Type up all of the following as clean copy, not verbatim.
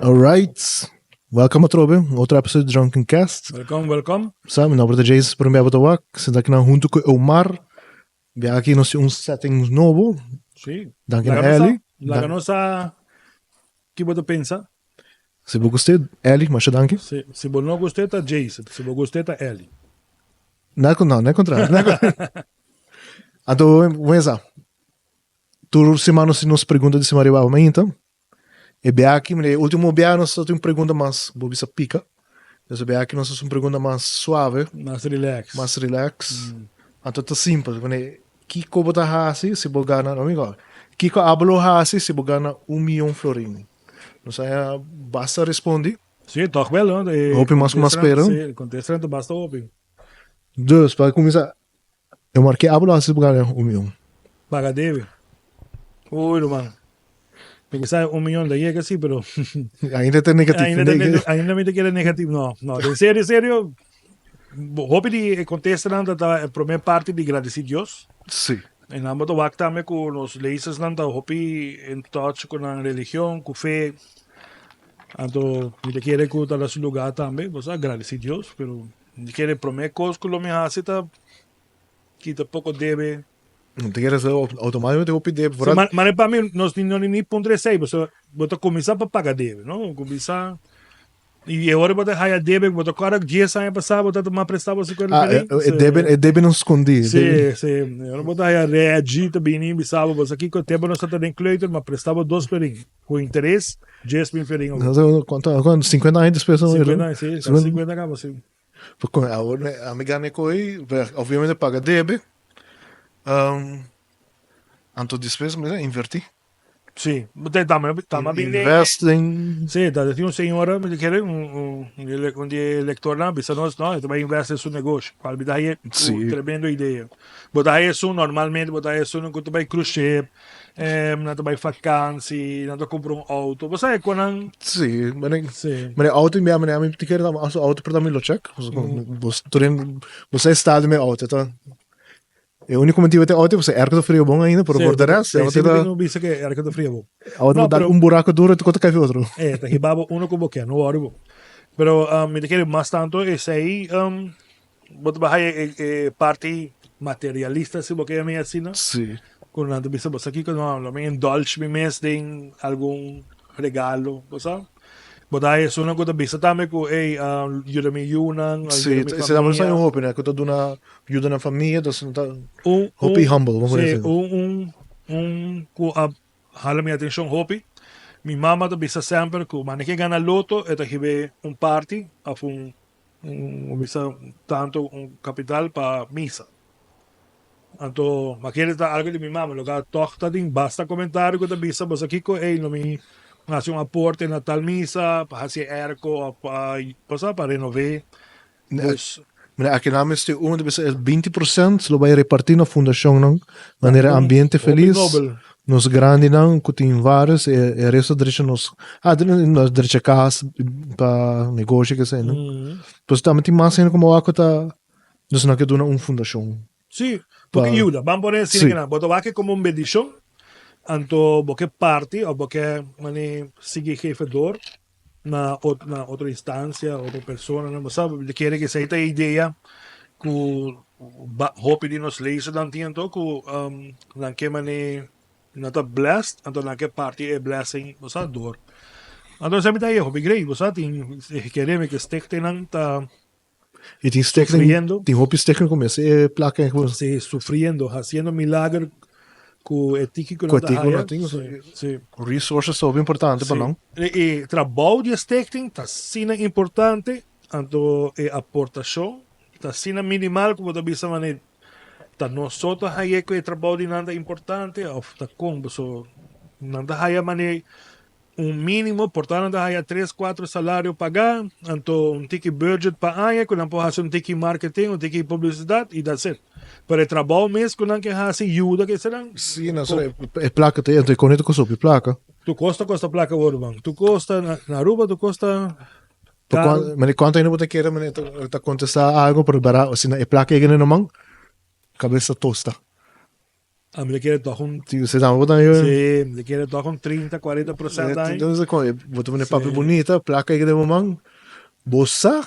Alright. Welcome atrobe, un otro episode di Drunken Cast. Welcome, welcome. Sa, mi nomber ta Jason, pero mi abo ta wak. Sinta aki nan hunto ku Omar. Bia aki nos tin un setting nobo. Sí. Danki na Laga nos sa, Ellie. laga nos sa ki bo ta pensa. Si bo gust'é, Ellie, masha danki. Si, si bo no gust'é ta Jason, si bo gust'é ta Ellie. No, no, no e kontrario. Anto, bo sa, tur siman nos tin nos pregunta di siman riba awe mainta. E bia aki, e ultimo bia nos ta tin un pregunta mas, bo bisa pica. Pues e bia aki nos ta haci un pregunta mas suave. Mas relax. Mas relax. Anto ta simpel, pone, kico bo ta haci si bo gana, no amigo, kico abo lo haci si bo gana un miyon florin? Nos a basta respondi. Sí, toch wel, no? E Hopi mas ku mas spera. Sí, e contesta ta basta hopi. Dus, pa cuminsa, Omar, ke abo lo haci si bo gana un miyon? Paga debe. Uy, ruman. Mi ke sa un miyon ta yega si, pero Ainda ta negativo. Ainda ta neg- ainda mi ta keda negativo. No, no. En serio, serio, hopi di e contestanan ta ta e prome parti di gradici Dios. Sí. En nan bo ta wak tambe ku nos lezersnan ta hopi in touch ku nan religion, ku fe. Anto mi ta kere ku ta na su lugar tambe, bo sa gradici Dios, pero mi ta kere prome kos ku lo mi hasi ta kita poko debe. No ta kere sa automaticamente hopi debe. Sí, ma ma pa mi nos no ni puntra esei, pasobra bo ta kuminsá pa paga debe, no? Kuminsá i e ora bo ta haya debe bo ta kòrda dies aña pasá bo ta tuma prestá bo 50 Ah, florin. e debe e debenan skondí. Sí, sí. E ora bo ta haya Reggie ta bini bisa bo, bo sa kiko tempu nos ta den kleuter, m'a prestá bo dos florin ku interes 10,000 florin. Kuantu kuantu 50 aña despues? 50 aña, sí, 50 kaba, sí. Awor ami gana e koe, obviamente paga debe, anto despues mi a inverti. Sí, tambe tambe bin den. Invest den. Sí, ta tin un señora mi ta kere un un di e lectornan a bisa nos no e ta bai invest den su negoshi cual mi ta haye un tremendo idea. Bo ta haye esun normalmente bo ta haye esun cu ta bai cruise ship, nan ta bai vakantie, nan ta cumpra un auto, bo sa e cu nan. Sí, mane auto mi mane ami ta kere su auto pero ta mi lo check, bo sa e estado di mi auto ta. E unico motibo te auto pasobra airco ta fria bon ainda, pero por de rest Sí, sí, mi tin bisa ke airco ta fria bon. Auto No, dal pero un buraco duro te kota kai otro. Eh, ta hiba bo uno ku bo ke, no worry bo. Pero mi ta kere mas tanto esei bo ta baha e e parti materialista si bo ke yama asina. Sí. Ku nan ta bisa bo sa kiko no, lo mi indulge mi mes den algun regalo, bo sa. Bo ta haña esunnan ku ta bisa tambe ku ey yuda mi yunan, Sí, yuda mi esei tambe famia. un hopi, ku ta duna yuda nan famia, dus nan ta Un, hopi un, humble, bo por sí, desi. un, un, un ku a hala mi atenshon hopi, mi mama ta bisa semper ku mane ke gana loto e ta hib'é un parti òf un, un bisa tantu un kapital pa misa. Anto ma kere ta algo di mi mama, loke tog ta tin basta comentario cu ta bisa boso kico ey lo mi haci un aporte na tal misa pa haci airco of pa cosa pa renove pues. Mira aki nan mester un ta bisa e 20% lo bay reparti na fundacionnan manera Ambiente Feliz, nos grandinan cu tin varios e resto drecha nos ah nos drecha cas pa negoshi kesey no. Pues tambe tin mas hende como wak cu ta Nos no ke duna un fundashon. Sí, bo ke yuda. Ban pone asina ke nan. Bo ta wak komo un bendishon, anto bo ke parti òf bo ke mane sigui gefe dor na na otro instansia, otro personanan. Bo sa, mi kere ke esei ta e idea ku hopi di nos lezernan tin anto ku nan ke mane nan ta blessed, anto nan ke parti e blessing, bo sa, dor. Anto esei mi ta haña hopi great, bo sa, tin kere mi ke stichtingnan ta. Y tin stichting, Sufriendo. tin hopi stichting cu mester e placa en gewoon. Sí, sufriendo, haciendo milager cu e tiki cu Cu nan e ta tiki cu haya. nan tin. Sí, sí. Resources ta hopi importante pa Sí. nan. E, e trabou di e stichting ta asina importante, anto e aportacion ta asina minimal cu bo ta bisa manera ta nos so ta haya cu e trabou di nan ta importante of ta con boso nan ta haya manera Un mínimo, por ta nan ta haya tres, cuatro salario pagá, anto un tiki budget pa aña ku nan por hasi un tiki marketing, un tiki publicidad y that's it. Pero e trabou mes ku nan ke hasi, yuda ke esnan. Sí, nan so e placa ta entra, e kone ta kosta hopi placa. Tur kos ta kosta placa awor, man. Tur kos ta, na Aruba tur kos ta caro. Mane kuantu hende bo ta kere mane ta kontestá algo, pero bera asina e placa yega na nan man, kabes ta tosta. Ami ta kere tòg un. Si, se tambe bo ta yo. Si, mi ta kere tòg un 30, 40% ahí. Entonces kon bo ta pone papia bunita, plaka ei den bo man, bo sa.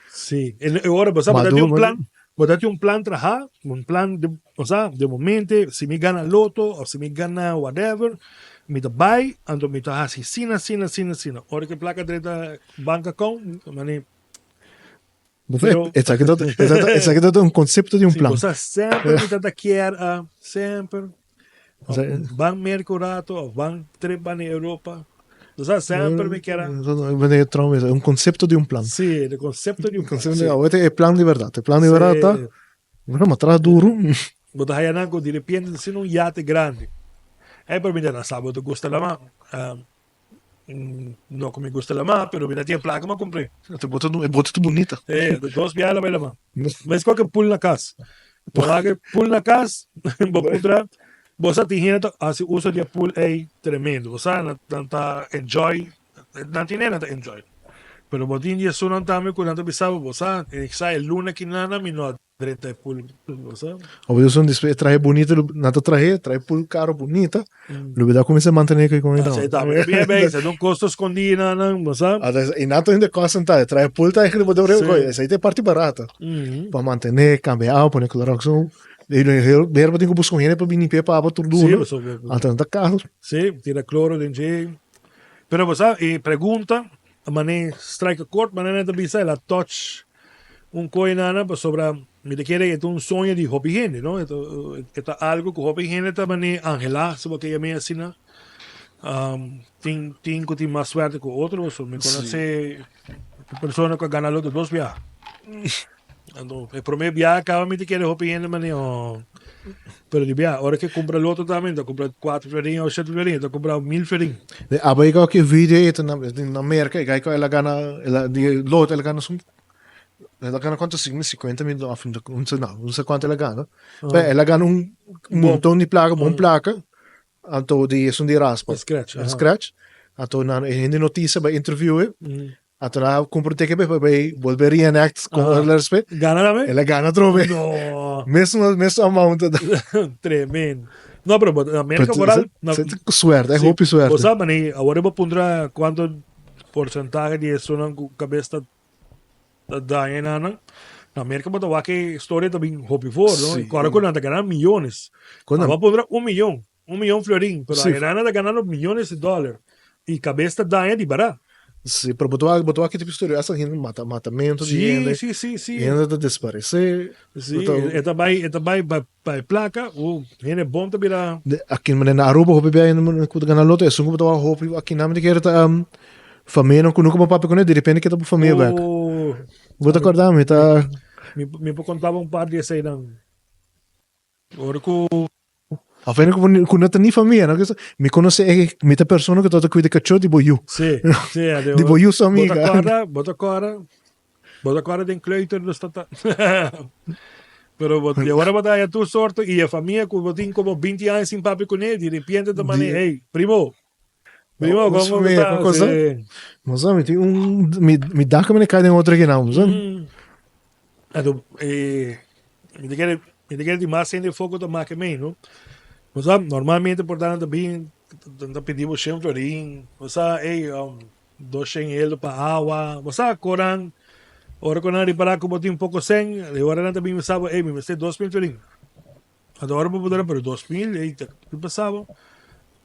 Si, e ora bo sa bo ta tin un plan, bo ta tin un plan traha, un plan di, bo sa, di momente si mi gana loto of si mi gana whatever, mi ta bai, anto mi ta hasi asina, asina, asina, asina. Ora ku e plaka drenta bank account, mane. Pero, esaki ta, esaki ta un concepto di un plan. Si, bo sa semper mi tata kier a, semper. Ban Merca un rato of ban trip ban Europa. Bo sa semper mi kier a. Meneer Trump es un concepto di un plan. Si, de concepto di un plan. Concepto di, awor e plan di berdad. E plan di berdad ta, bueno, ma traha duro. Bo ta haya nan cu di repente ta haciendo un yate grandi. Ey, pero mi ta na sa bo ta gusta lama. No ku mi gusta lama, pero mi ta tin e plaka pa kumpr'é. E boto e boto ta bunita. E, dos biaha la bai lama. Mes ku ke pool na kas. Bo wak e pool na kas, bo puntra, bo sa tin hende ta hasi uso di e pool ei tremendo. Bo sa nan ta enjoy, nan tin hende nan ta enjoy. Pero bo tin di esunnan tambe ku nan ta bisa bo, bo sa, e sa e luna kinana mi no a Drenta e pool, bo sa. Of ellos son despues e trahe bunito, nan ta trahe, trahe pool caro bunita, lo bida cuminsa mantene cu con Así ta, pero bien bij, esei ta un costo escondi na nan, bo sa. Y nan ta hende costo ta, trahe pool ta eigenlijk bo debe coge, esei ta e parti barata. Pa mantene, cambia awa, pone Clorox, y lo bo tin cu busca un hende pa bin limpia pa abo tur luna, anto nan ta caro. Sí, tira cloro den dje. Pero bo sa, e pregunta, mane strike a chord, mane nan ta bisa, el a touch Un koe nana pasobra mi ta kere e ta un soño di hopi hende no e ta algo ku hopi hende ta mane anhelá si bo ke yam'é asina tin tin ku tin mas suerte ku otro pasobra mi konosé un persona ku a gana loto dos biaha anto e promé biaha kaba mi ta kere hopi hende mane oh pero di biaha ora ke kumpra loto tambe ta kumpra kuater florin o shete florin ta kumpra mil florin. Abo e ke video e ta na Merka e guy ku el a gana di loto el a gana su El a gana cuanto? 50 mil of no sé, no sé cuanto el a gana. Pero el a gana un montón di placa, bon placa. Anto di esun di raspa. Scratch. Aha. Scratch. Anto nan e hende noticia bay interview e. Anto nan a cumpra un ticket pa bay bolbe reenact con el a respe. Gana tambe? El a gana atrobe. No. Mesmo mesmo amount. Tremendo. No, pero bo na Merca vooral. Suerte, si, hopi suerte. Bo sa, mani, awor bo puntra cuanto porcentahe di esunnan cu cabes ta ta daña nan nan. Na Merca bo ta wak e storia ta bin hopi for, no? Sí. Kòrda ku nan ta gana miyones. Kon nan- Aba pondra un miyon, un miyon florin, pero Sí. aña nan ta ganando miyones di dòler. I kabes ta daña di bará. Sí, pero bo ta wak, bo ta wak ki tipo storia, hasta hende mata, matamento di Sí, hende, sí, sí, sí. hende ta desparesé. Sí, Bo ta- e ta bai, e ta bai pa pa e plaka, u hende bon ta bira. De, aki na Aruba hopi bia hende ku ta gana loto, esun ku bo ta wak hopi aki nan mi ta kere ta Famia no ku nunka bo papia kuné, di repente kita bo famia bek. Oh, Bo ta kòrda mi ta. Mi mi por kontaba un par di eseinan. Ora ku. Afin ku ku no ta ni famia, no? Mi konosé e mi ta persona ku tabata kuida kachó di bo yu. Sí, sí, Di bo yu su amiga. Bo ta kòrda, bo ta kòrda, bo ta kòrda den kleuter nos ta ta. Pero bo di ora bo ta haña tur sorto i e famia ku bo tin komo binti aña sin papia kuné, di repente ta manda, hey, primo, Primo, Nos como famia, ta? con cosa? Sí. Moza, mi tin un mi mi dak me kai den otro aquí nou, moza. Anto, mi te kere, mi te kere di mas hende foco ta make mee, no? Moza, normalmente por ta bin, ta pidi bo shen florin, moza, ey, dos shen helo pa awa, moza, koran, ora ku nan ripara ku bo tin poko sen, e ora nan ta bin bisa bo, ey, mi mester 2000 florin. Anto ora bo por pero 2000, ey, ta ki pasa bo?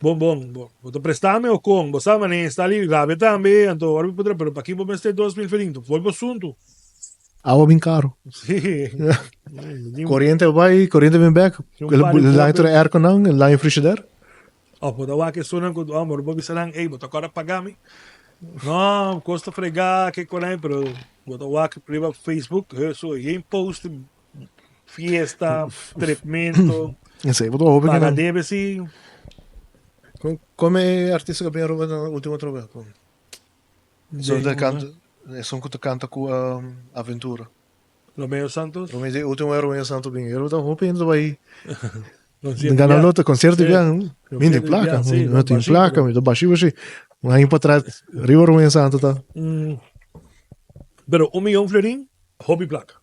Bon, bon, bo, bo ta prestami o kon? Bo sa manera sta li rabia tambe, anto ora bo por pero paki bo mester 2000 florin? Ta for bo asuntu. Awa bin karo. Sí. Koriente a bai, koriente bin bek. Laña tur e airco nan, laña frigider. Of bo ta wak esunnan ku ora bo bisa nan, ey, bo ta kòrda paga mi? No, kos ta fregá, ke konai, pero bo ta wak riba Facebook, so yen post Fiesta, trepmento. Esei bo ta hopi Paga debe si. Come e artista ku a bin Aruba na ultimo otro bes? Esun ta kanta, esun ku ta kanta ku Aventura. Romeo Santos? Romeo, e ultimo e Romeo Santos bin. Ero ta hopi hende ta bai gana loto, concierto di biaha. Mi tin plaka, mi tin plaka, mi ta bashi bashi. Un aña pa tras riba Romeo Santos ta. Pero un miyon florin, hopi plaka.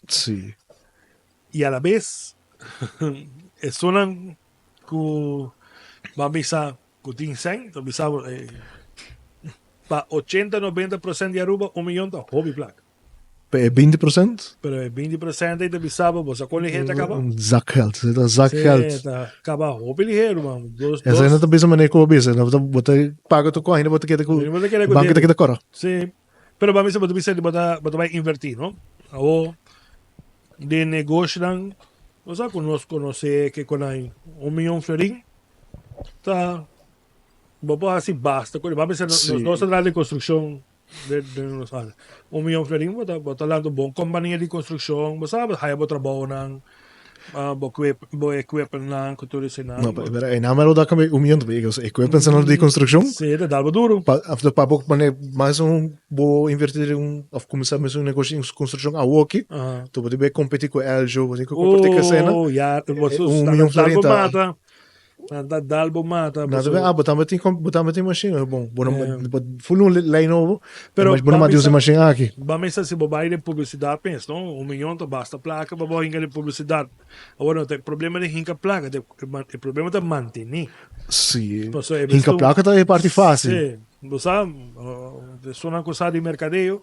Sí. Y a la bes, Esunnan ku ban bisa ku tin sèn ta bisa bo pa ochenta nobenta prosent di Aruba un miyon ta hopi plaka. Pa e binti prosent? Pero e binti prosent ei ta bisa bo bo sa kon liher ta kaba? Zakgeld, esei ta zakgeld. Si, ta kaba hopi liher man. Dos, Esei no ta bisa manera ku bo bisa, no bo ta paga tur kos ainda bo ta keda ku banko ta keda kora. Si, pero ban bisa bo ta bisa di bo ta bo ta bai inverti no. Awor den negoshonan bo sa ku nos konosé ke konai un miyon florin ta bo por hasi basta ku, ban bisa nos nos ta traha den konstrukshon. Den nos área. Un miyon florin bo ta bo ta lanta un bon kompania di konstrukshon, bo sa bo haya bo trabounan, bo equip bo equipmentnan ku tur eseinan. No, pero e nan mero da kambe un miyon tambe, e equipmentnan di konstrukshon. Si, ta dal bo duru. Pa after pa bo pone mas un bo inverti den un of kuminsá mes un negoshi di konstrukshon awoki, to bo tin bai kompetí ku Eljo, bo tin ku kompetí ku eseinan. Oh, ya, Un miyon florin ta. Dal bo mata. Nan ta dal bo mata. Nan ta ah, bo tambe tin bo tambe tin machine, bon, bo no bo full un lei nobo, pero bo no mati usa machine aki. Ba mester si bo bai den publicidad mes, no? Un miyon ta basta placa pa bo hinca den publicidad. Awor no ta e problema di hinca placa, e problema ta mantene. Si, hinca placa ta e parti facil. Si, bo sa, esunnan cu sa di mercadeo,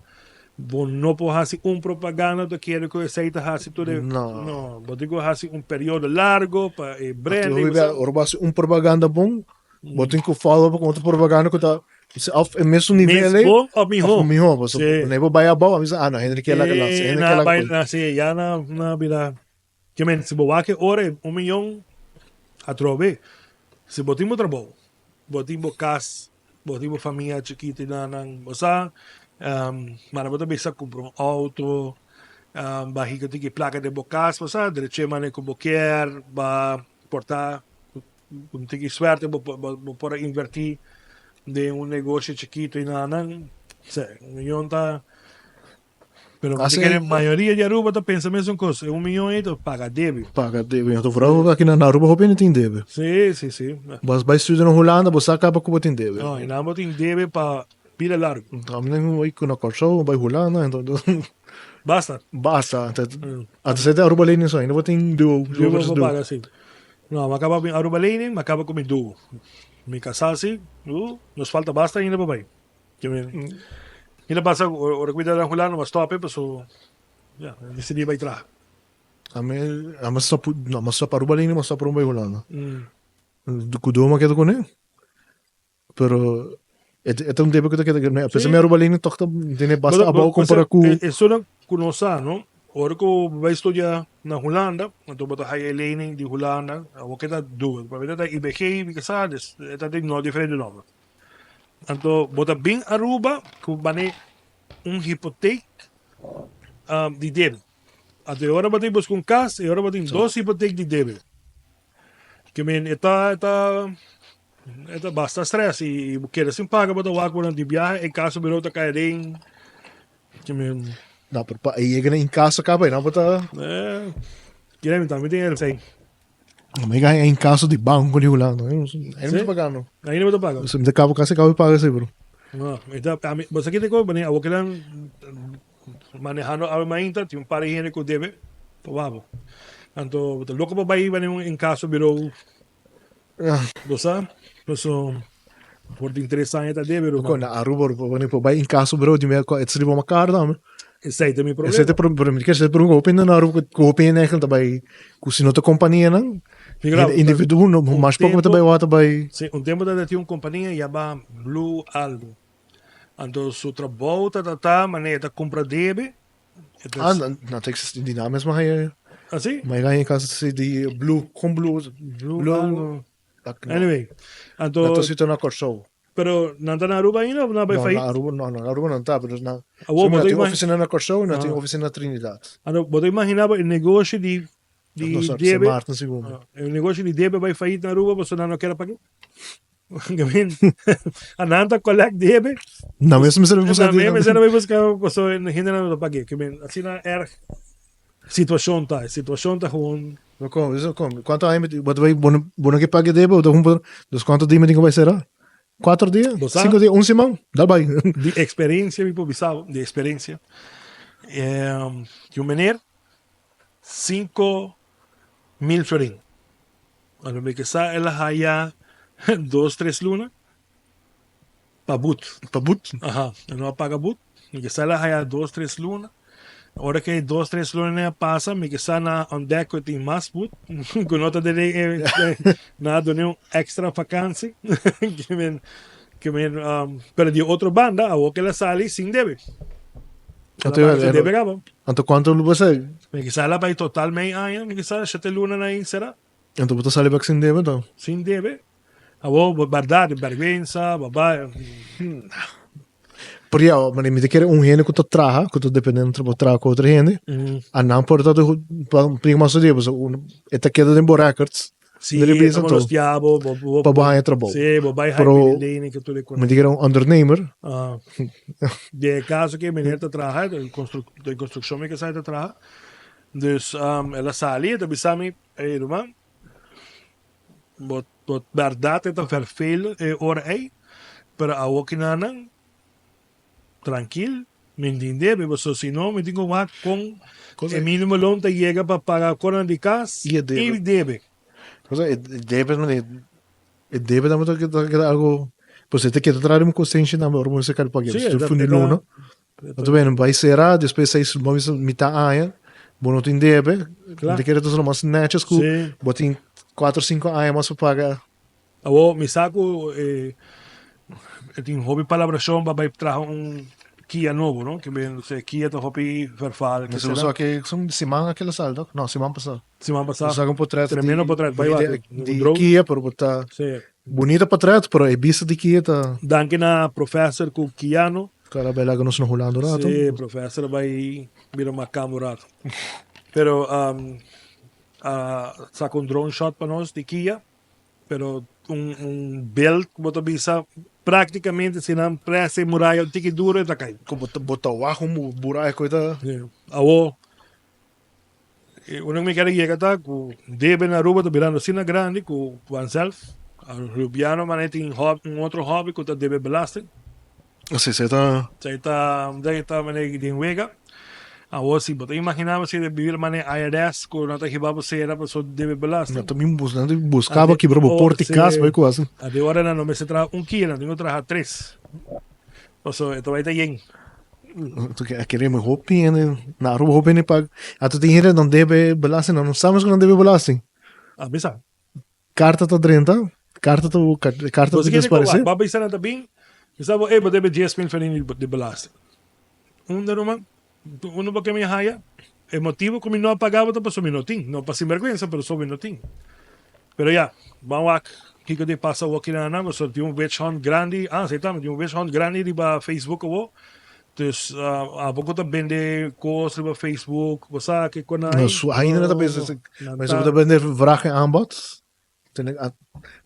Bo no por hasi un propaganda ta kere ku esei ta hasi tur e. No. No, bo tin ku hasi un periodo largo pa e branding. Ora bo ora bo hasi un propaganda bon, bo tin ku follow up ku otro propaganda ku ta of e mesun nivel ei. Mes bon of mihó. Of mihó, pasobra Si. bo no bai abou, a mi sa, ah no, hende ke laga lansa, hende ke Na laga bai, pui. na si, ya na na bira. Ke men, si bo wak e ora e un miyon atrobe, si bo tin bo trabou, bo tin bo kas, Bo tin bo famia chikito i nan, bo sa, mara bo ta bisa kumpra un outo, ba hika tiki plaka den bo kas, bo sa, dreche manera ku bo kier, ba porta ku un tiki suerte bo bo por a inverti den un negoshi chikito i nan, se, un miyon ta. Pero mi ta kere mayoria di Aruba ta pensa mesun kos, e un miyon ei ta paga debe. Paga debe, anto vooral aki na Aruba hopi hende tin debe. Si, si, si. Bo bai studia na Hulanda bo sa kaba ku bo tin debe. No, einan bo tin debe pa bida largu. Ami nan bai ku na Kòrsou, bai Hulanda, anto Basta. Basta, anto anto esei ta Aruba lening so, ainda bo tin duo, duo versus duo. Paga, si. No, mi a kaba ku mi Aruba lening, mi a kaba ku mi duo. Mi kasá si, nos falta basta ainda pa bai. Mi ta pasa ora ku mi ta na Hulanda mi a stop e paso ya mi desidí bai traha. Ami a stop no mi a stop Aruba lini mi a stop bai Hulanda. Ku dor mi a keda kuné pero e ta un debe ku ta keda apesar mi Aruba lini tok ta tene basta abou kompara ku. Esun ku nos sa no ora ku bo bai studia na Hulanda anto bo ta haya e lening di Hulanda awor ke ta duru pabia ta IBG mi ke sa e ta tin no diferente nomber. Anto bo ta bin Aruba ku bane un hipotek di debe. Anto e ora bo tin buska un kas, e ora bo tin dos hipotek di debe. Ke men e ta e ta e ta basta stress i bo keda sin paga bo ta wak bo nan di biahe e kas bo ta kai aden. Ke men. No, pero pa e yega na inkaso kaba e nan bo ta. Eh, kere mi tambe tin el sei. Mi gana in caso di banco di Hulanda. Aí não tô pagando. Aí não tô pagando. Se me acabo casi acabo de pagar seguro. No, então, a mim, você que tem como, né? Eu quero manejando a mainta, tem um par de gente que deve, tô babo. Então, tô louco para vai vai um caso virou. Você, so por tin tres aña ta debe ruman. Kon na Aruba bo por bai incaso bro di me e ta riba uma carta ame. Esei ta mi problema. Esei ta problema mi kier pregunta hopi hende na Aruba ku hopi hende eigenlijk ta bai ku si no ta kompanianan individuo no mas poko ta bai wou ta bai. Si un tempo ta tin un kompania yama Blue algo anto su trabou ta ta manera e ta kumpra debe. Ah na ta existi di nan mes mas haya. Asi? Mas haya kasi di blue kon blue. Blue algo. Anyway, anto. Nan ta situa na Kòrsou. Pero nan ta na Aruba ainda of nan bai No, faid? na Aruba no, na Aruba nan ta, pero nan. Awor bo nan ta tin imagi. ofisina na Kòrsou i nan tin ofisina na Trinidad. Anto bo ta imaginá bo e negoshi di di No, sorry, debe. Sint Maarten sigur. E negoshi di debe bai faid na Aruba pasobra nan no kier a paga. A nan ta collect debe. Nan mes mester bai buska Nan mes mester bai buska pasobra hendenan no ta paga. Asina erg Situacion ta, e situacion ta gewoon. No con, eso con. Cuanto aña bo ta bay, bo no, bo no ke paga debe, bo ta cumpra, dus cuanto dia mi tin cu bay cera? Cuatro dia? Bo sa? Cinco dia? Un siman? Dal bay. Di experiencia mi por bisa bo, di experiencia. Tin un meneer, 5000 florin. Anto mi ke sa el a haya dos tres luna pa but. Pa but? Aha, e no a paga but. Mi ke sa el a haya dos tres luna. Ora ke e dos tres lunanan a pasa mi ke sa nan a ontdek ku e tin mas but ku no ta den e nan a duna un extra vakansi ke men ke men pero di otro banda awor ke el a sali sin debe. El a paga su debe kaba. Anto kuantu lo bo sa? Mi ke sa el a bai total mei aña mi ke sa shete lunanan ei sera. Anto bo ta sali bek sin debe anto? Sin debe. Awor bo berdad e bergwensa, bo bai. Por ya, mane mi ta kere un hende ku ta traha, ku ta depende entre bo traha ku otro hende, a nan por ta pa pidi mas dia, pasobra un e ta keda den bo records. Si, e ta molestia bo, bo bo Pa bo haña trabou. Si, bo bai Pero haña ley ku tur e mi ta kere un ondernemer. Den e kaso ku e meneer ta traha, den construccion mi ke sa e ta traha, dus el a sali e ta bisa mi, Ey ruman, bo bo berdad e ta vervelend e ora ey, pero awo kinanan trankil, mi ntende mi pasobra si no mi tin ku wak kon e minimo loon ta yega pa paga konan di kas I e debe. i debe. Cosa e debe mane e debe tambe ta keda algo pues e ta keda traha di mi konsenshi tambe ora bo mester keda paga Sí, e e ta fin di e ta luna. Anto bueno, bai sera, despues seis, bo bisa mitá aña, bo no tin debe, Kla. mi ta kere ta mas netjes ku Sí. bo tin kuater sinku aña mas pa paga. Awor mi sa ku e e tin hopi palabrashon pa bai traha un Kia nobo, no? Ke men se Kia ta hopi verval, Mi sa ke son siman a kila sal, no? No, siman pasá. Siman pasá. Mi saka un potret Tremendo potret, bai wak. di Kia, pero bo ta Sí. bunita potret, pero e bista di Kia ta. Danki na professor ku Kiano. Kara bai laga nos na Hulanda un rato. Sí, professor a bai bira makamba un rato. Pero a saka un drone shot pa nos di Kia, pero un un beeld ku bo ta bisa praktikamente si nan presa e muraya un tiki duro e ta kai. Ku bo ta bo ta wak un muraya ku e ta. Sí, awor Unda mi kere yega ta ku debe na Aruba ta birando asina grandi ku vanzelf Rubiano manera tin un otro hobby ku ta debe belasting. Si, esei ta. Esei ta esei ta manera den wega. Awor si bo ta imagina bo si ta bibir manera IRS ku nan ta hiba bo sera pasobra debe belasting. Nan ta bin nan ta buska bo kibra bo porta di kas bai ku hasi. Ade ora nan no mester traha un kia nan tin ku traha tres pasobra e ta bai ta yen. A kere mi hopi hende na Aruba hopi hende paga. Anto tin hende nan debe belasting, nan no sa mes ku nan debe belasting. A mi sa. Karta ta drenta, karta ta karta ta desparesé. Bo a bisa nan ta bin, mi sa bo, ey bo debe 10,000 florin di belasting. Unda ruman? Unda bo ke mi haya? E motibo ku mi no a paga bo ta pasobra mi no tin. No pa sinbergwensa, pero pasobra mi no tin. Pero ya, ban wak kiko di pasa awor kina nan, pasobra tin un witch hunt grandi, ah si tambe tin un witch hunt grandi riba Facebook awor, dus abo ku ta bende kos riba Facebook, bo sa kiko nan No, su ainda nan ta bende, mas bo ta bende vraag en aanbod,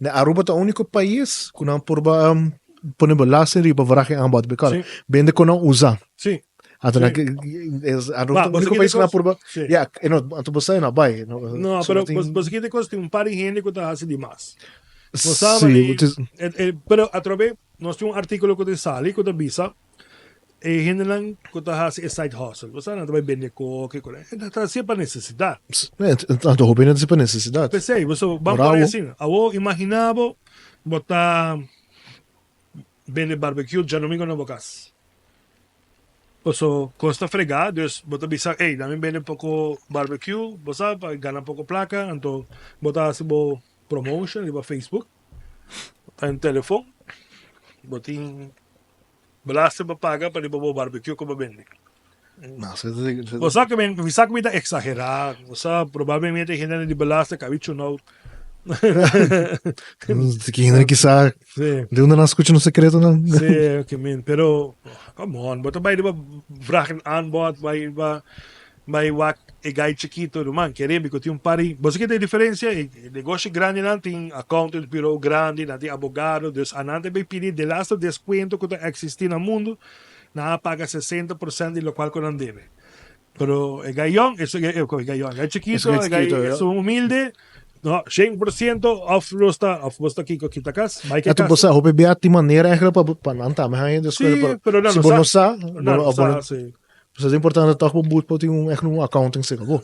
na Aruba ta unico pais ku nan por ba pone belasting riba vraag en aanbod, because bende ku nan usa. Si. Anto nan ke Aruba ta úniko pais ku nan purba. Ya, e no, anto bo sa e no a bai. No, pero bo sa kiko kos tin un par di hende ku ta hasi dimas. Bo sa Sí, pero atrobe nos tin un artíkulo ku ta sali ku ta bisa e hendenan ku ta hasi e side hustle. Bo sa nan ta bai bende koke ku nan ta hasié pa nesesidat. Anto hopi hende ta hasi pa nesesidat. P'esei, bo sa ban pone asina. Awor imagina bo bo ta bende barbecue djadomingo na bo kas. Paso kos ta fregá, dus bo ta bisa, ey, dami bende poko barbecue, bo sa, pa gana poko plaka, anto bo ta hasi bo promotion riba Facebook, en telefon, bo tin belasting pa paga pa riba bo barbecue ku bo bende. Bo sa ku mi, mi sa ku mi ta eksagerá, bo sa, probablemente hendenan di belasting kabi chunau. Ki hende kisa Sí. di unda nan skucha nos sekretonan. Sí, ke men, pero come on, bo ta bai riba vraag en aanbod, bai riba bai wak e gai chikito, ruman, kere mi ku tin un par di, bo sa ke ta e diferensia? E negoshi grandinan tin accountant bureau grandi, nan tin abogado, dus anan ta bai pidi de laste deskuento ku ta eksistí na mundu, nan a paga 60% di lokual ku nan debe. Pero e gayon, e gayon, e gai chikito, e gai esun humilde, no, 100% of los ta, of bos ta kiko kita kas, bai ke kas. Bo sa, hopi bia tin manera eigenlijk pa pa nan tambe haña deskuento, Sí, pero nan si no bo sa. no sa, Nan no sa, sí. Pues ta importante toch bo but por tin un echt un accounting cerca bo.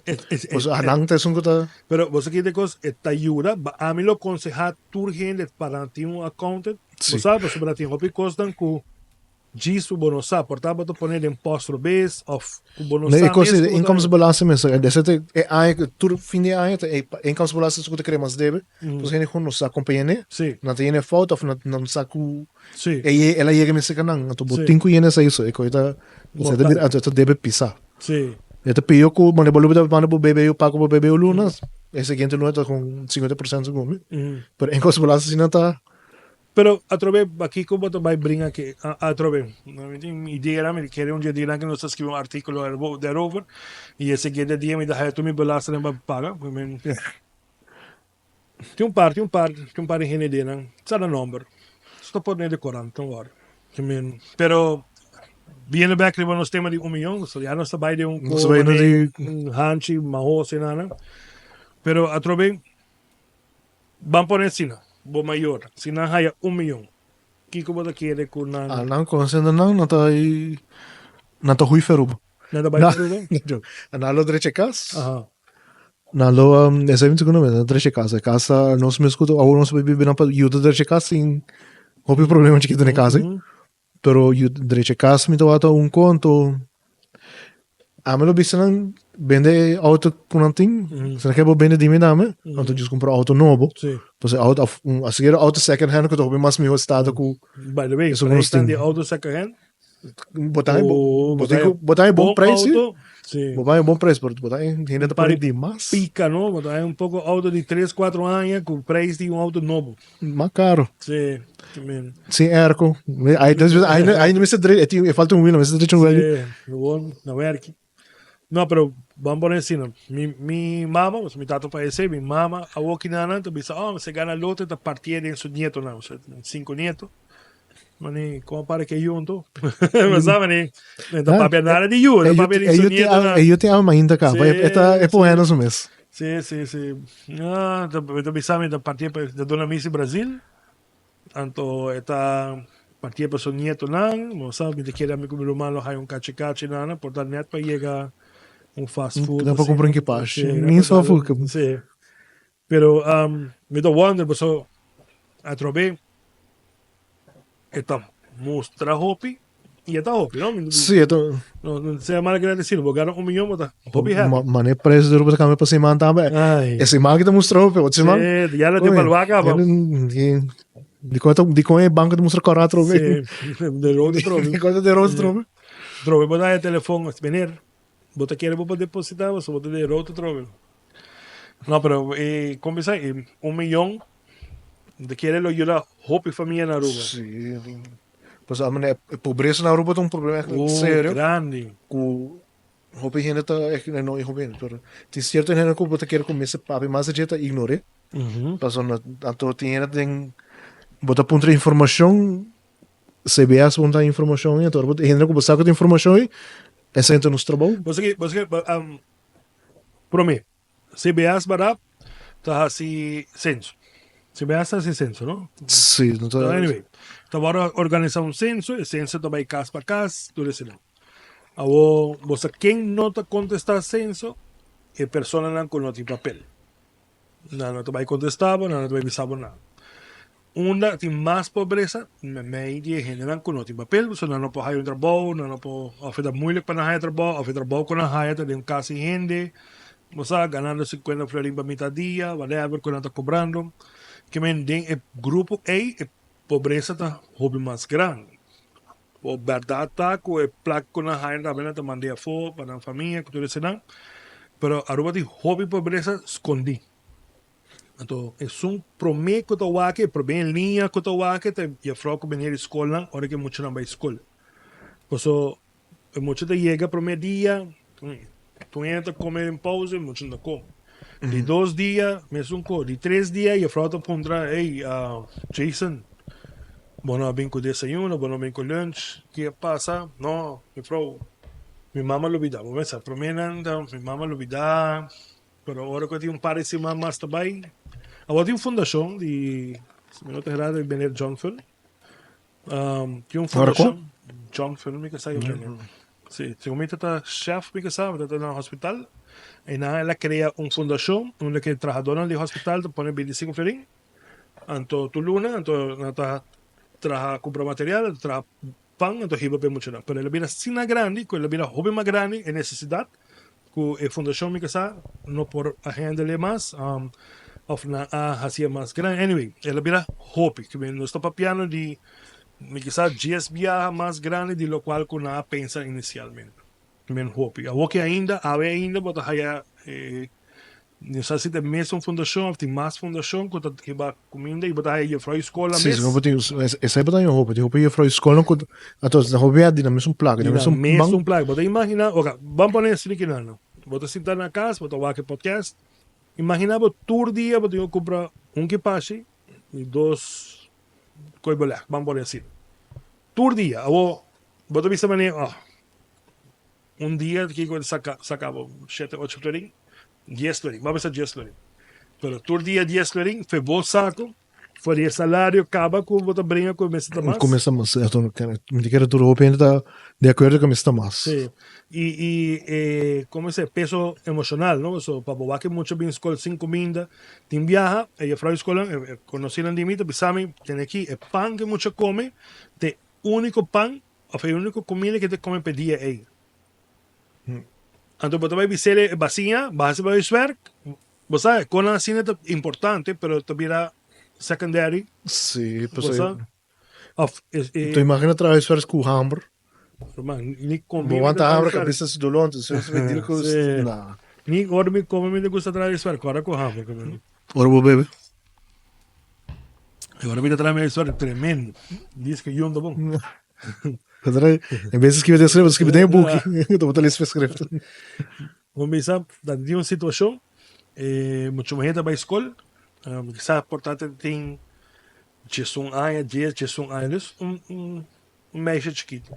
Pues nan ta esun cu ta. Pero bo sa kiko cos e ta yuda, ami lo conseha tur hende pa nan tin un accountant, bo sa pasobra tin hopi cosnan cu djis cu bo no sa, por ta bo ta pone den post robes of cu bo no sa mes. E cos di inkomstenbelasting mes, esei ta e aña cu tur fin di aña ta e inkomstenbelasting esun cu ta crea mas debe, pues hende cu no sa compañe, nan ta yena e fout of nan no sa cu Sí. E el a yega mester ka nan, anto bo Sí. tin ku yena esei so, e koi ta, esei ta bira, Mortal. anto e ta debe pisa. Sí. E ta pio ku mane bo lubida manda bo bebe paga bo bebe luna, e siguiente luna ta kon 50% gumi. Mm. Pero en kos belasting asina ta, Pero atrobe pakiko bo ta bai bringa ke atrobe mi tin idea mi kere un dia di nan ku nos ta skribi un artikulo daarover i e siguiente dia mi ta haya tur mi belastingnan pa paga. Tin un par, tin un par, tin un par di hende den sa nan nomber. Su ta pone den korant, don't worry. I mean, pero biendo bek riba nos tema di un miyon, so ya nos ta bai den un Nos ta bai koba, den un hanchi mahos y nada. Pero atrobe, ban pone asina, bo mayor, si nan haya un miyon, kiko bo ta kere ku nan? Ah, nan conociendo nan, nan ta nan ta hui feruba. Nan ta bai feruba? Nan lo drecha cas. Aha. Nan lo, esei mi ta ku nan drecha cas. E cas ta nos mes ku awor nos a biba nan pa yuda drecha cas sin hopi problema chikito den e cas ei. Pero yuda drecha cas mi tabata un konto. Ami lo bisa nan bende e auto ku nan tin. Si nan ke bo bende di mi dame, anto djis kumpra auto nobo. Pasobra e auto asikiera auto second hand ku ta hopi mas miho estado ku By the way, esun ku nos prijsnan tin. di auto second hand Bo ta Oh, bo tin bo ta bon prijs sí. Sí. Bo ta bon prijs, pero bo ta hende ta pone di mas. Pica, no? Bo ta un poco auto di 3, 4 aña cu prijs di un auto nobo. Mas caro. Sí, también. Sin airco. Ahí ahí ahí no mester drecha, e falta un wiel, mester drecha un wiel. Sí, gewoon na werki. No, pero ban pone asina. Mi mi mama, mi tata fallece, mi mama awo kinanan ta bisa, oh, se gana loto ta partié den su nietonan, osea cinco nieto. Mani, como para ke yu anto? Bo sa mani, no ta papia nada di yu, ta papia di su nietonan. E yu tin alma ainda caba, e ta e pone na su mes. Sí, sí, sí. No, ta bisa mi ta partié pa, ta duna misi Brasil. Anto e ta partié pa su nietonan, bo sa mi ta kere ami ku mi ruman lo haña un kachi kachi nana, por ta nèt pa yega un fast food. Nan por kumpra un kipashi, ni soft food. Sí, pero mi ta wonder pasobra atrobe e ta mustra hopi I e ta hopi, no? Sí, e ta. No, no sea mal agradecido. Bo gana un miyon, bo ta hopi happy. Ma, mane prijs duro bo ta cambia pa siman tambe. Ai. E siman ki ta mustra hopi, otro siman. Sí, ya lo te balwa caba. Di con ta, di con e banco ta mustra cora atrobe. Sí, de rood atrobe. Di con ta de rood atrobe. Atrobe bo da e telefon, meneer, bo ta kere bo por deposita, bo ta de rood atrobe. No, pero eh, con bisa, eh, un miyon, ta kere lo yuda hopi famia na Aruba. Sí. Pasobra a manera e pobresa na Aruba ta un problema echt Oh, serio. grandi. Ku hopi hende ta echt, no hopi hende, pero tin cierto hende ku bo ta kere ku mester papia mas dje ta ignor'é. Pasobra anto tin hende den bo ta puntra informashon, CBS bo ta informashon ei, anto ora bo hende ku bo sa ku tin informashon ei, esei ta nos trabou. Bo sa ki, bo sa ki, prome, CBS bará ta hasi censo. CBS ta hasi censo, no? Sí, no ta. Anyway, ta wòrdu organisá un censo, e censo ta bai kas pa kas, tur esei. Awor, bo sa ken no ta kontestá censo? E personanan ku no tin papel. Nan no ta bai kontestá bo, nan no ta bai bisa bo nada. Unda tin mas pobresa? Meimei di e hendenan ku no tin papel, pasobra nan no por haya un trabou, nan no por, òf e ta muilik pa nan haya trabou, òf e trabou ku nan haya ta den un kas di hende, bo sa, ganando sinkuenta florin pa mitad dia, whatever ku nan ta kobrando. Ke men den e grupo ei e pobresa ta hopi mas grandi. Bo bèrdat ta ku e plak ku nan haya tambe nan ta mand'é afó pa nan famia ku tur esenan, pero Aruba tin hopi pobresa skondí. Anto esun promé ku ta wak, e promé liña ku ta wak ta e jefrou ku bini di skolnan ora ku e muchanan bai skol. Paso e mucha ta yega promé dia, tur hende ta kome den pauze, e mucha no ta kome. Di dos dia mesun kos, di tres dia jefrou ta puntra, ey Jason, bo no a bin ku desayuno, bo no a bin ku lunch, ke a pasa? No, jefrou, mi mama lubida. Bo mester sa promé nan ta mi mama lubida. Pero ora cu tin un par di siman mas ta bay. Awor tin un fundacion di, si mi no ta errado, di meneer John Fun. Tin un fundacion. John Fun, mi ke sa e meneer. Si, segun mi ta chef mi ke sa, mi ta na hospital. I nan el a krea un fundashon unda ke trahadornan di hospital ta pone bintisinko florin. Anto tur luna anto nan ta traha kumpra material, nan ta traha pan anto hiba pa e muchanan. Pero el a bira asina grandi ku el a bira hopi mas grandi e nesesidat ku e fundashon mi ke sa no por a handle mas òf nan a hasié mas grandi. Anyway, el a bira hopi. Nos ta papiando di Mi kisa djes biaha mas grandi di lokual ku nan a pensa inisialmente. Men hopi. Awor ki ainda, awe ainda bo ta haya e, no sa si ta e mesun fundashon òf tin mas fundashon ku ta hiba kuminda i bo ta haya jefrou di skol Sí, mes. bo tin, esei bo ta haña hopi. Tin hopi jefrou di skolnan ku anto nan hopi biaha di nan mesun plaka, di Di nan nan mesun ban. mesun plaka. Bo ta imaginá, oka, ban pone asina kinan no. Bo ta sinta na kas, bo ta wak e podcast. Imaginá bo tur dia bo tin ku kumpra un kipashi i dos Koe bo lèg, ban pone asina. Tur dia, awor bo ta bisa manera, oh, un dia kiko ta saka, saka bo shete, ocho florin, dies florin, ban bisa dies florin. Pero tur dia dies florin, fe bo sako, for di e salario kaba ku bo ta bringa ku mester ta mas. Ku mester mas, mi ta kere tur hopi hende ta di akuerdo ku mester ta mas. Sí, i i e komo se peso emoshonal, no, so pa bo wak e mucha bin skol sin kuminda, Tin biaha, e jefrou di skola, e konosinan di mi ta bisa mi, Tene aki, e pan ku e mucha kome ta e úniko pan òf e úniko kuminda ku e ta kome pa e dia ei. Anto bo ta bai bis'el e basiña, bo hasi bo huiswerk, bo sa, konan asina ta importante, pero ta bira secondary. Sí, Bo sa? Òf e. Ta imagina traha huiswerk ku hamber. Ruman, ni kome Bo mi ta wanta traha hamber, huiswerk. kabesa su doló, anto su su deal ku Sí. nah. Ni ora mi kome mi ta gusta traha huiswerk, ora ku hamber kome. Ora bo bebe. E ora mi ta traha mi huiswerk tremendo. Dies ku yun ta bon. En bes di skribi den skrift, bo ta skribi den e buki. Bo ta lesa e skrift. Bo bisa ta di un situashon, e mucha muher ta bai skol, kisas por ta tin diesun aña, dies, diesun aña, dus un un Un meisje chikitu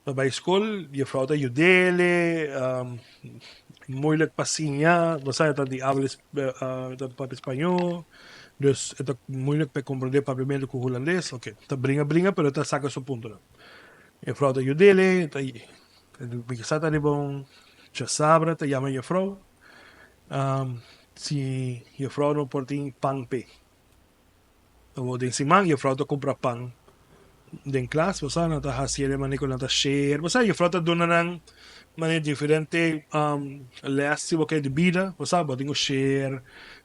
ta bai skol, juffrouw ta yud'ele, moeilijk pa siña, bo sa e ta di habla ta papia spañó, dus e ta moeilijk pa e komprendé papiamentu ku hulandes, oke, ta bringa bringa pero e ta saka su puntonan. Juffrouw ta yud'ele, ta mi sa ta riba un djasabra ta yama juffrouw si juffrouw no por tin pan p'e. Awor den siman juffrouw ta cumpra pan den klas, bo sa nan ta haci e manera cu nan ta share, bo sa juffrouw ta duna nan manera diferente les si bo ke di bida, bo sa bo tin cu share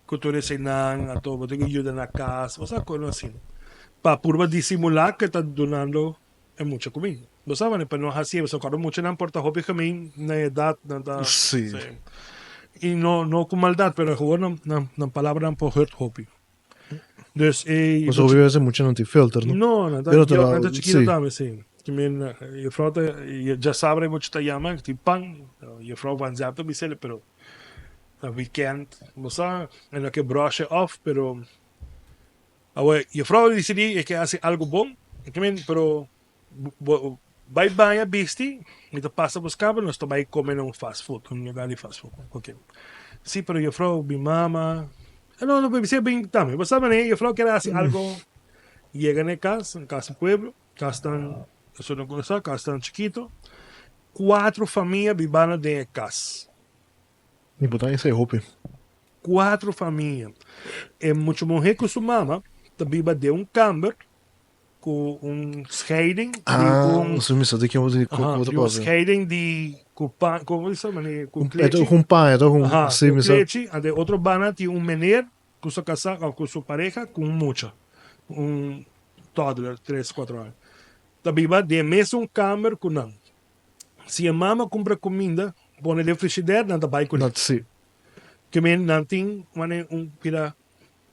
cu tur eseinan, anto bo tin cu yuda na cas, bo sa cosnan asina pa purba disimula cu e ta dunando e mucha cuminda, bo sa manera pa no haci e, pasobra cuando muchanan por ta hopi gemin na e edad nan ta y no no cu maldad pero gewoon nan nan palabranan por hurt hopi. Dus e. Pasobra hopi bes e mucha no tin filter, no? No, nan ta, Pero ta nan ta chikito sí. tambe, sí. Ki men, juffrouw ta, djasabra e mucha ta yama, tin pan, juffrouw van zelf ta bis'el, pero ta weekend, bo sa, e no ke brush e off, pero awor juffrouw a disidí e ke hasi algo bon, ki men, pero bo bai baña bisti, mi ta pasa buska bo, nos ta bai come na un fast food, un lugar di fast food. Ok. Sí, pero juffrouw, mi mama, no, no, bis'é bin tambe. Bo sa manera juffrouw kier hasi algo, yega na e cas, un cas di pueblo, cas tan, esun no conoce, cas tan chikito, cuatro famia bibando den e cas. Mi bo ta esei hopi. Cuatro famia. E mucha muher cu su mama ta biba den un kamber. Ku un scheiding di Ah, un so mi sa di ken bo di Aha, bo ta di un papia. scheiding di ku pan, komo di sa mane ku Un, klechi. e ta un paña, ta un, Aha, si ku mi sa. klechi, ante otro banda tin un meneer ku su kasá òf ku su pareha ku un mucha, un toddler, tres, kuatro aña. Ta biba den mesun kamer ku nan. Si e mama kumpra kuminda, pone den frishider, nan ta bai kuné. Nan, si. Ke men nan tin mane un pida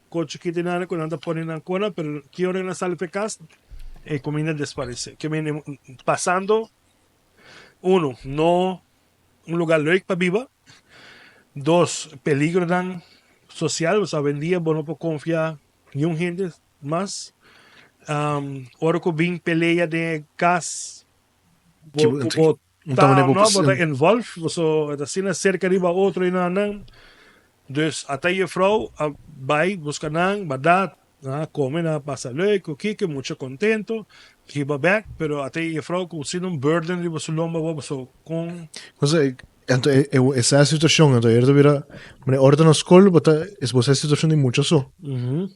Ko chikito nada ku nan ta pone nan kona, pero ki ora nan sali pa e kas, e kuminda desparesé. Ke mende pasando, uno, no un lugar leuk pa biba, dos, peligronan sosial, pasobra awendia bo no por konfia niun hende mas. Ora ku bin pelea den e kas, bo bo ta no bo ta involve, pasobra ta asina serka riba otro i nan nan. Dus ata juffrouw a bai buska nan, bèrdat. Nan a come, nan a pasa leuk, cu kiko, mucha contento, hiba bek, pero ata e juffrouw cu sin un burden riba su lomba bo, paso con. Cosa, anto e, e, esa situacion, anto yer ta bira, mane ora ta na school, bo ta, es bo sa situacion di mucha so.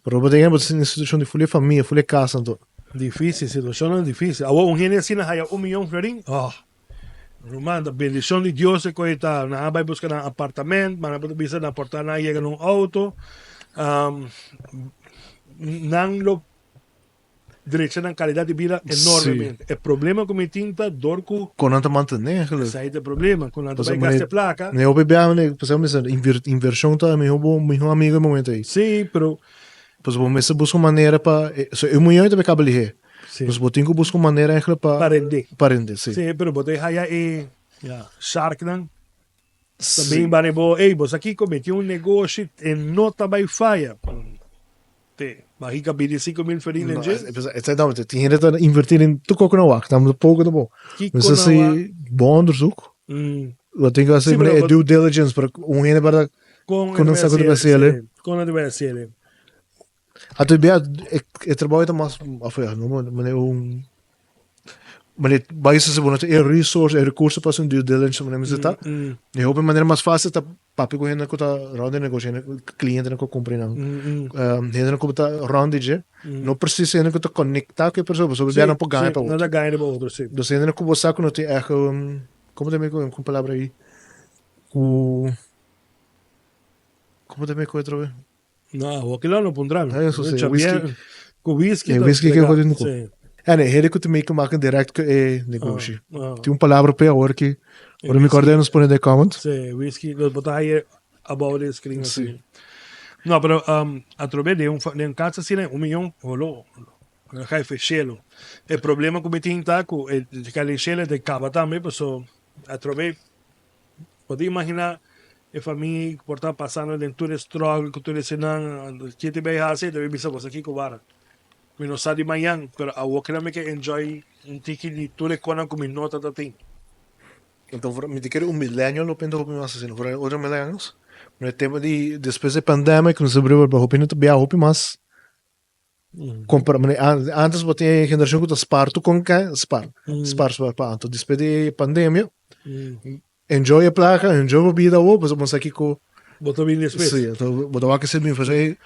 Pero bo ta yega, bo ta sinti situacion di ful e famia, ful e casa, anto. Dificil, situacionnan dificil. Awor un hende asina haya un miyon florin, oh. Ruman, ta bendicion di Dios e koe ta. Nan a bai busca nan apartament, ma nan por ta bisa nan por ta nan a yega na un auto. Nan lo drecha nan calidad di bida enormemente. E problema cu mi tin ta dor cu. Con nan ta mantene eigenlijk. Esai ta e problema, cu nan ta bai gasta e placa. Mane hopi biaha mane, por esemplo mi bisa inversion ta e miho bo miho amigo e momento ei. Si, pero. Pasobra bo mester busca un manera pa, so e muñe ta bay caba lihe. Sí. Dus bo tin ku buska un manera eigenlijk pa... Pa rende. Pa rende, sí. Sí, pero bo ta haya e ja, sharknan. Ta bin bani bo, ey, bo sa kiko, mi tin un negoshi e no ta bai faya. Te, bahika bini 5000 florin den dje. No, no, tin hende ta invertir in tur koko na wak, tam poko ta bo. Kiko na wak. Bon onderzoek. Bo tin ku hasi e due diligence, pero un hende para... Kon nan sa ku ta bai hasi ele. Kon nan ta bai hasi ele. Anto bia e trabou ta mas of ja no manera un manera bai si bo no tin e resource e recurso pa hasi un due diligence manera mester ta e hopi manera mas facil ta papia ku hende ku ta rond di negoshi hende clientenan ku kumpra nan hendenan ku ta rond di dje no precies hende ku ta conecta ku e persona pasobra bia nan por gaña pa otro dus hendenan ku bo sa ku no tin ègt komo ta mi ku palabra ayi ku komo ta mi ku otro. No, awor kila no puntra mi. Eso sí, whisky. Ku whisky. E whisky ke hori no. Sí. En e hende ku te make maken direct ku e negoshi. Tin un palabra pe awor ki ora mi kòrda nos pone den comment. Sí, whisky, nos bo ta haye abou den screen así. No, pero atrobe den un den kas asina un miyon holo. Ga fe shelo. E problema ku mi tin ta ku e kali shelo te kaba tambe paso atrobe Bo ta imaginá e famia ku por ta pasando den tur e struggle ku tur esenan, ke ta bay hasi? E ta bay bisa boso kiko wara. Mi no sa di mañan, pero awor kila mi ke enjoy un tiki di tur e konan ku mi no ta ta tin. Anto mi ta kere un milenio lo pende hopi mas asina, foral otro milenios. Pero e tema di despues di pandemia ku nos a bira hopi hende ta biaha hopi mas. Compara, mane antes bo tin e generacion cu ta spaar tur con ke spaar, spaar spaar pa anto despues di pandemia enjoy e placa, enjoy bo bida awor pasobra bo sa kico Bo ta bini despues. Si, anto bo ta wak esei bin pasobra e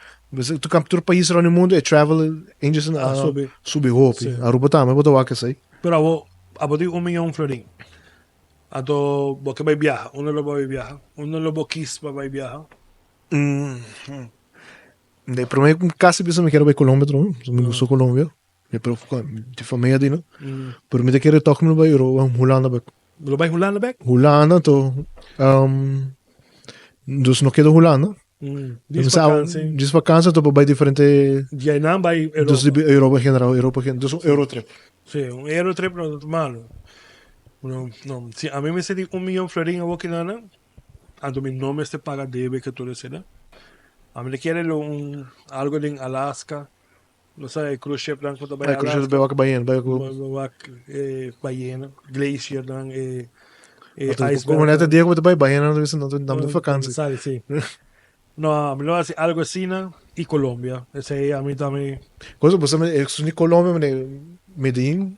tur camp tur pais rond di mundo e travel agency a subi hopi, Aruba tambe bo ta wak esei. Pero abo abo tin un miyon florin anto bo ke bai biaha, unda lo bo bai biaha? Unda lo bo kies pa bai biaha? De prome casi bisa mi kere bai Colombia tro, mi gusta Colombia. Mi pero di famia di no. Pero mi ta kere toch mi bai Europa, Hulanda bek. Lo bai Hulanda bek? Hulanda to dus no keda Hulanda. Dis vakantie. Dis vakantie to bai diferente. Di einan bai Europa. Dus di Europa en general, Europa dus un Eurotrip. Si, un Eurotrip no ta malo. No, no, si ami mester di un miyon florin awor kinana. Anto mi no mester paga debe ke tur esei. Ami ta kere lo un algo den Alaska. No sa e cruise ship nan ku ta bai Alaska. Cruise ship bai wak bayena. Bai wak bayena, glacier nan e iceberg. Como neta dia ku bo ta bai bayena nan ta bisa nan ta di vakansi. Sali si. No, ami lo hasi algo asina y Colombia. Esei ami ta mi. Cosa bo sa esun di Colombia Medellin.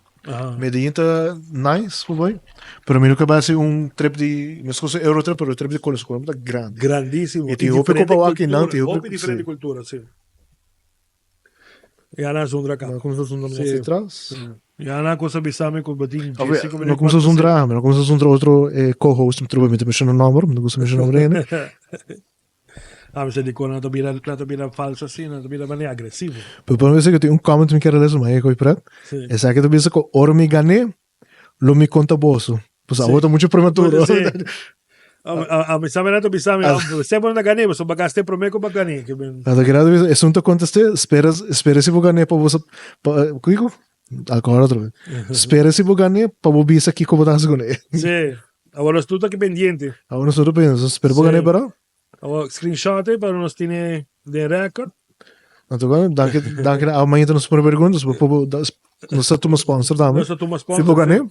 Medellin ta nice pa bai. Pero mi no ke bai hasi un trip di meskos un Eurotrip pero trip di Colombia. Colombia ta grandi. Grandisimo. Y tin hopi kopa wak einan. Tin hopi diferente cultura si. Ya nan zundra ka. Nan kumsa zundra mas atras. Ya nan kumsa bisa mi ku bo tin djesinku minüt. Nan kumsa zundra ami. Nan kumsa zundra otro co-host mi trobe mi ta menshona nomber. Mi no gusta menshona nomber hende. A mi dikon nan ta bira nan ta bira falso asina, nan ta bira manera agresivo. Pero por mi ku tin un comment mi kier a lesa ma e koe pret. Esaki ta bisa ku ora mi gané lo mi konta boso. Pues awor ta mucho prematuro. Sí. A mi sabe nan ta bisa mi, semper nan ta gané, pasobra bo gast'é promé ku bo gané. Nan ta kere bisa esun ta kontest'é, spera spera si bo gané pa bo sa pa kiko? Alkohol otro vez. Spera si bo gané pa bo bisa kiko bo ta hasi kuné. Sí. Awor nos tur ta aki pendiente. Awor nos tur ta pendiente. Spera bo gané pero. Awor screenshot e pa nos tene den record. Anto bueno, danki danki na Almañita nos pone preguntas, bo por nos ta tuma sponsor tambe. Nos ta tuma sponsor. Si bo gané.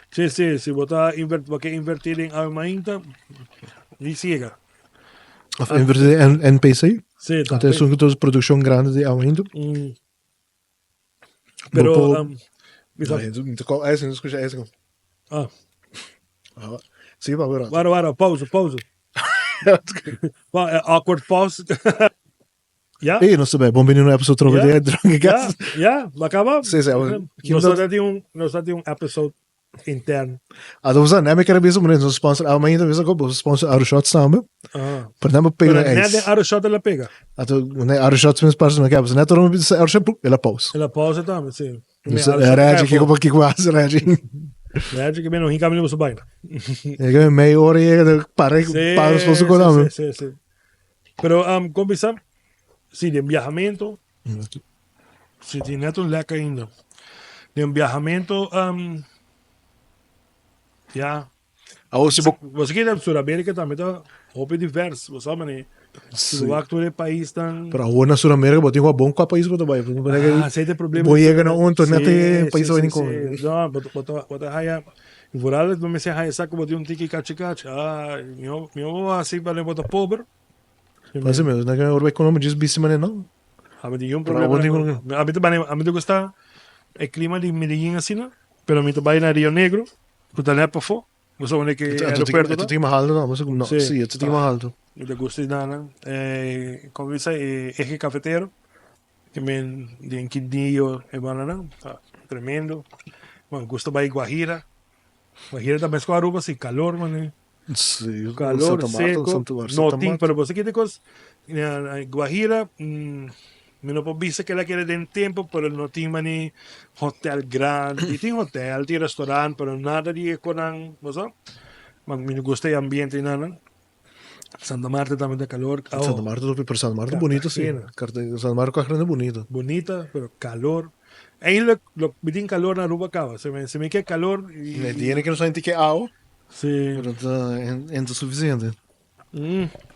Sí, sí, si bo ta invert, bo ke invertir den Almañita, ni ciega. Of invertir den NPC. Sí, Anto esun ku ta produkshon grandi di awa hindu. Pero, Bo por- bisa, Mi ta kòl ijs, mi ta skucha ijs. Ah. Ah, sí, pa un rato. Wara, wara, pausa, pausa. Wa, eh, awkward pause. Ja? Ey, nos ta bai. Bon bini na un episode trobe Ja. di Drunken Ja, Cast. ja, maar kaba. Sí, sí, awe- Nos ta tin un, nos ta tin un episode intern. Ah, dan sa, mi kere bisa, nos sponsor awe mainta bisa ko, bo sponsor Aru Shots tambe. Ah. Pero nan bo pega Pero na net de ijs. Aru Shot la pega. Ato, ne Aru Shots mes parce no kebs. Net ora bisa Aru Shot, pum, ela pause. La pausa tambe, sí. Dus, Reggie, kiko pa kiko hace Reggie? Reggie que menos hinca mi su vaina. Yega meia hora yega de para Sí, para sponsor ko sí, tambe. sí, sí, sí. Pero um, kon bisa, sí, den viajamento, sí, tin net un lek ainda. Den viajamento, um, ja. Awor si bo Bo sa ki Suramérika tambe ta hopi divers, bo sa mane. Si bo wak tur e paisnan. Pero awor na Suramérika bo tin ku a bon kua pais bo ta bai. Ah, esei ta e problema. Bo yega na un to net e Sí, pais sí, bai sí, ni kon. sí. No, bo bo ta bo ta haya i vooral bo mester haya sa ku bo tin un tiki kachi kachi. Ah, mihó mihó bo hasi pasobra bo ta pober. Así mes, na ora bai Colombia djis bisti manera no. Ami tin un Pero problema. abo tin na- Ami ta bani ami ta gusta e klima di Medellin asina, pero mi ta bai na Rio Negro ku ta net pafó. Bo sa unda ke aeropuerto ta? ta? Tin mas alto no, no, Sí. sí, e tin mas alto. Mi ta gusta di nan. Eh, como bisa e eje cafetero, ke men den Quindío e banda nan, ta tremendo. Mi gusta bai Guajira. Guajira ta mes ku Aruba, si calor mane. Sí, Calor, Santa Marta, seco, Santa Marta, no Santa tin, Marta. pero bo sa kiko kos, na Guajira, mi no por bisa kila keda den tempo, pero no tin mani hotel grandi, tin hotel, tin restaurant, pero nada di e konan, bo sa, ma mi no gusta e ambiente einan. Santa Marta tambe ta calor. Oh, Santa Marta topi, pero Santa Marta bonito si. Cartagena. Santa Marta Cartagena bonito. Bonita, pero calor. Eigenlijk, lo, mi tin calor na Aruba caba. Se me, se me ke calor y... Ne tiene que no saben que agua. Sí. Pero ta en, en suficiente.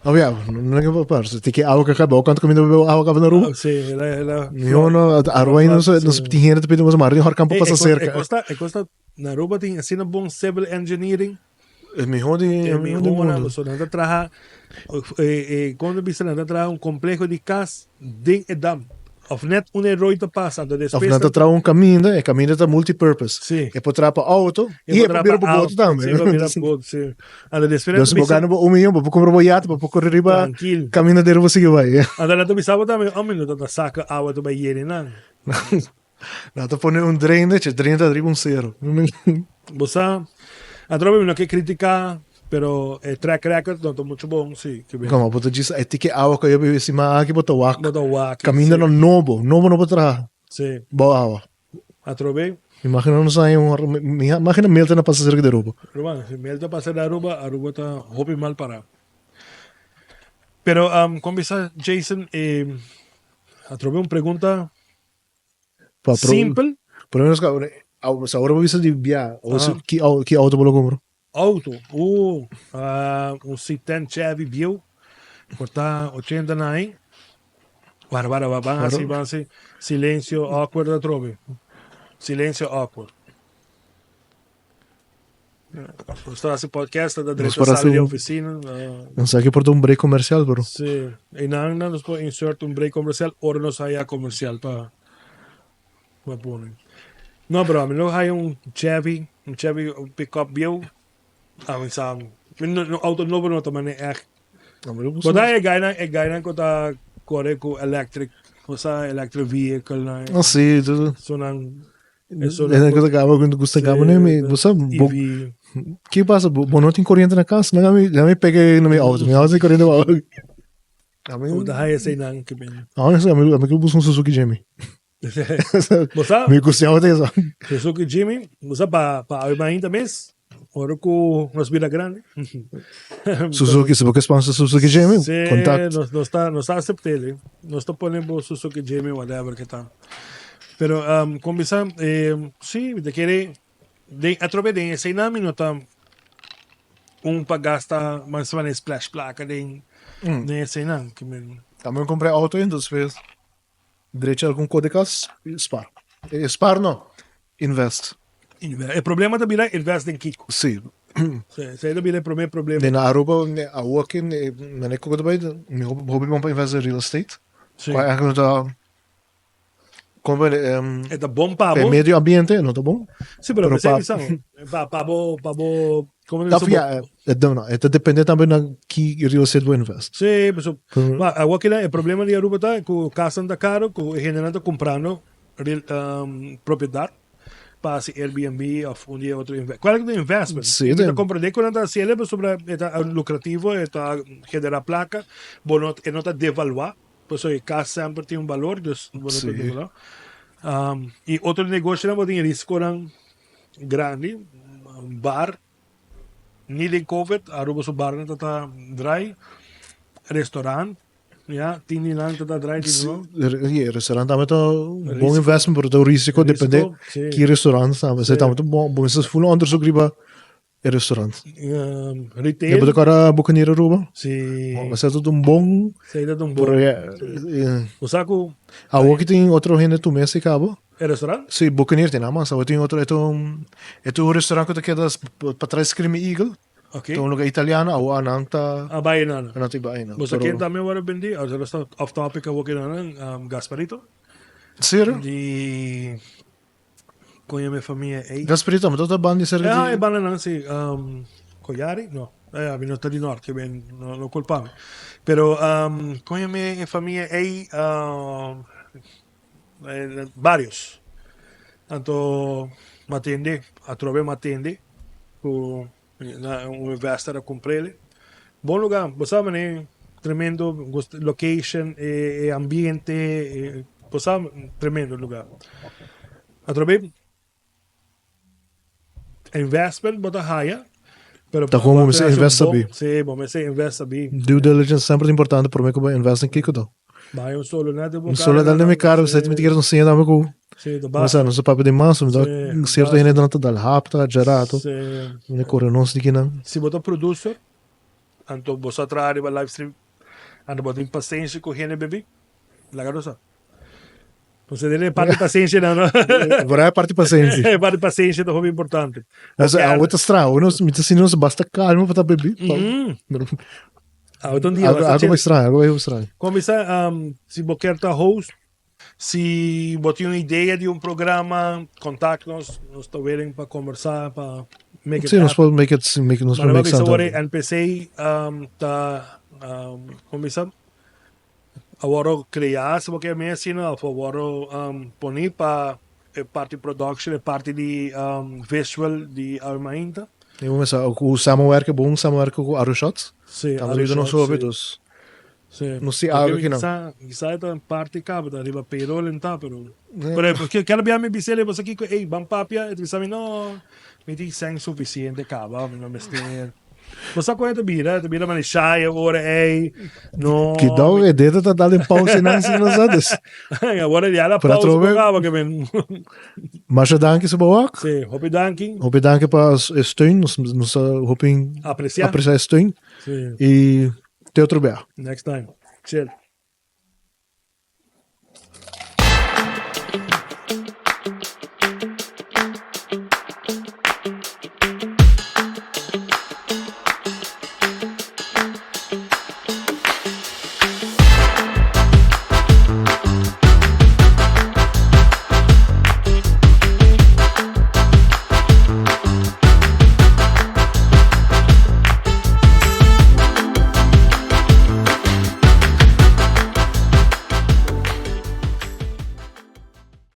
Oh ja, no é que parça. Tem que água que acabou, quanto comida bebeu água acaba na rua. Ah, sí, ela, ela, Yo no, Aruba no se, no se tin gente pedindo mas mar, tem campo passa E cerca. costa, e costa, na Aruba tin asina bon civil engineering. É mejor de, E é mejor do mihó mundo. So nan ta traha, eh, eh, kon bisa nan ta traha un kompleho di kas den e dam. Of net un e rooi ta pasa, anto Of despues nan ta traha un kaminda, e kaminda ta multipurpose. Sí. E por traha pa auto i e por bira pa boto tambe. Sí, e por bira pa boto, sí. Anto despues Dus bo gana bo un miyon, bo por kumpra bo yate, bo por kore riba Trankil. kaminda deri bo sigui bai. Anto nan ta bisa bo tambe, oh mi no ta ta saka awa ta bai yere nan. Nan ta pone un drainage, e drain ta riba un sero. Bo sa, atrobe mi no ke critica, pero e track record no ta mucho bon, si. Como bo ta djis e tiki awa ku yo bibi siman aki bo ta wak. Bo ta wak. Kaminda no nobo, nobo no por traha. Si. Bo awa. Atrobe. Imagina nos haña un, mi imagina Milton a pasa cerca di Aruba. Ruman, si Milton pasa di Aruba, Aruba ta hopi mal para. Pero, um, kon bisa Jason, eh, atrobe un pregunta Pa pro, simpel. Por lo menos ahora bo bisa di bia, o Aha. ki ki auto bo lo compra? Auto, un C10 Chevy bieu, por ta 89. Wara, wara, wara, ban hasi, ban hasi. Silencio awkward atrobe. Silencio awkward. Nos ta hasi podcast, ta Nos drenta por sala hasi di un oficina. Nos aki por ta un break comercial, pero. Sí, y nan nan nos por insert un break comercial ora nos haya comercial pa pa pone. No, pero ami lo haya un Chevy, un Chevy un pickup bieu. Ami sa, mi no, no auto nobo no ta mane echt. Ami lo busca. Bo ta e guynan, e guynan ku ta kore ku electric, bo sa electric vehicle nan. Ah, sí, todo. So nan Esnan ku ta gaba ku gusta gaba ne mi bo sa bo EV. ke pasa bo bo no tin koriente na kas nan ami nan mi pega na mi auto mi auto tin koriente pa ami Bo ta haya eseinan ke bin. Honestly ami ami ke buska un Suzuki Jimny. Bo sa Mi gusta auto esa. Suzuki Jimny bo sa pa pa awe mainta mes ora ku nos bira grandi. Suzuki si bo ke sponsor Suzuki Jimny Sí, kontakt. nos nos ta nos ta asept'el nos ta pone bo Suzuki Jimny whatever ke ta. Pero um, kon bisa, eh, sí, mi ta kere, den, atrobe den eseinan mi no ta un pa gasta mas manera splash plaka den, mm. den eseinan. Ke mi... También compré auto y después drecha algún códicas y spar. Spar no, invest. Invest. E problema ta bira invest den kiko. Sí. Sí, esei ta bira e promé problema. Den Aruba awor aki mane ku ta bai mi hopi bon pa invest den real estate. Sí. Kua eigenlijk no ta kon E ta bon pa bo. E medio ambiente no ta bon. Sí, pero p'esei bisa bo. Pa pa bo pa bo komo ta bisa bo. No, e ta depende tambe na ki real estate bo invest. Sí, paso ma awor kila e problema di Aruba ta ku kasnan ta karo ku e hendenan ta kumprando real propiedat. pa hasi Airbnb of un di e otro investment. Cual ta investment? Sí, Mi ta comprende cu nan ta haciele pasobra e ta lucrativo, e ta genera placa, bo no, e no ta devalua, pasobra e cas semper tin un balor, dus bo no ta devalua. Y otro negocionan bo tin risiconan grandi, bar, Ni den covid Aruba su barnan ta ta draai, restaurant ya tin di nan ta ta draai tin di no. Sí, restaurant tambe ta un bon investment pero ta un risico depende ki restaurant tambe. Esei tambe ta bon, bo mester full onderzoek riba e restaurant. Retail. Bo ta kòrda Buccaneer Aruba? Sí. Esei ta un bon. Esei ta un bon. Bo sa ku. Awor ki tin otro hende tuma esei kaba. E restaurant? Sí, Buccaneer tin nada mas. Awor tin otro, e ta un, e ta un restaurant ku ta keda patras Screaming Eagle. Ok. Ta un lugar italiano, awor anan ta. A bai einan. Anan ta bai einan. Bo sa ken tambe awor a bendí? Awor nos ta off topic awor ki nan, Gasparito. Serio? Di, kon yama e famia ei? Gasparito tambe ta banda di serka di. Ah, e banda nan si. Collari? No. Mi no ta di nort, ke ben no kulpa mi. Pero kon yama e famia ei? Varios. Anto m'atende, atrobe m'atende ku un investor a kumpr'el. Bon luga, bo sa manera tremendo location, e ambiente, bo sa tremendo luga. Atrobe investment bo ta haya, pero Ta como bo mester invest sabi. Sí, bo mester invest sabi. Due diligence semper ta importante prome ku bo invest den kiko ta. Bai un solo net den bo Un solo net den mi kara, esei mi ta kere un siña tambe ku Sí, ta bo basta. sa nos ta papia di mas, mi ta Sí, sierto basta. hende nan ta dal hap, ta gerato, Sí. mi ta kore nos di kinan. Si bo ta producer, anto bo sa traha riba live stream, anto bo tin pasenshi ku hende bebí, laga nos sa. Pues e parti pasenshi nan, no? Por ahí parti pasenshi. E parti pasenshi ta hopi importante. Asa, awe ta straño, awe nos, mi ta sinti nos basta calmo pa ta bebi. Awe ta un dia Algo, basta algo chill. bai straño, algo bai straño. Como bisa, si bo kier ta host, si bo tin un idea di un programa, contact nos, nos ta willing pa conversa, pa make it Sí, nos happen. por make it, make, nos por Maar make bo bisa something wor happen. NPC, ta, como bisa, A wòrdu kreá, si bo ke mi asina, òf a wòrdu poní pa e parti production, e parti di visual di Awe Mainta. I bo mester ku samenwerken, bon samenwerken ku Arushots. Sí, Tambe ta yuda nos hopi, dus nos tin algu akinan. Kisa, kisa e ta parti kaba, ta riba payroll en ta, pero pero kada bia mi bisa el, bo sa kiko, ey, ban papia, e ta bisa mi, no, mi tin sèn sufisiente kaba, mi no mester. Bo sa kon e ta bira, e ta bira mane shy ora ei. No. Kidou e dedo ta dal den pausa nan si no sa dus. Awor e la Pero pausa atrobe- ku kaba ke men. Masha danki su bawak. Sí, hopi danki. Hopi danki pa e steun. Nos nos ta hopi Aprecia. aprecia e steun. Sí. Y te otro bia. Next time. Chill.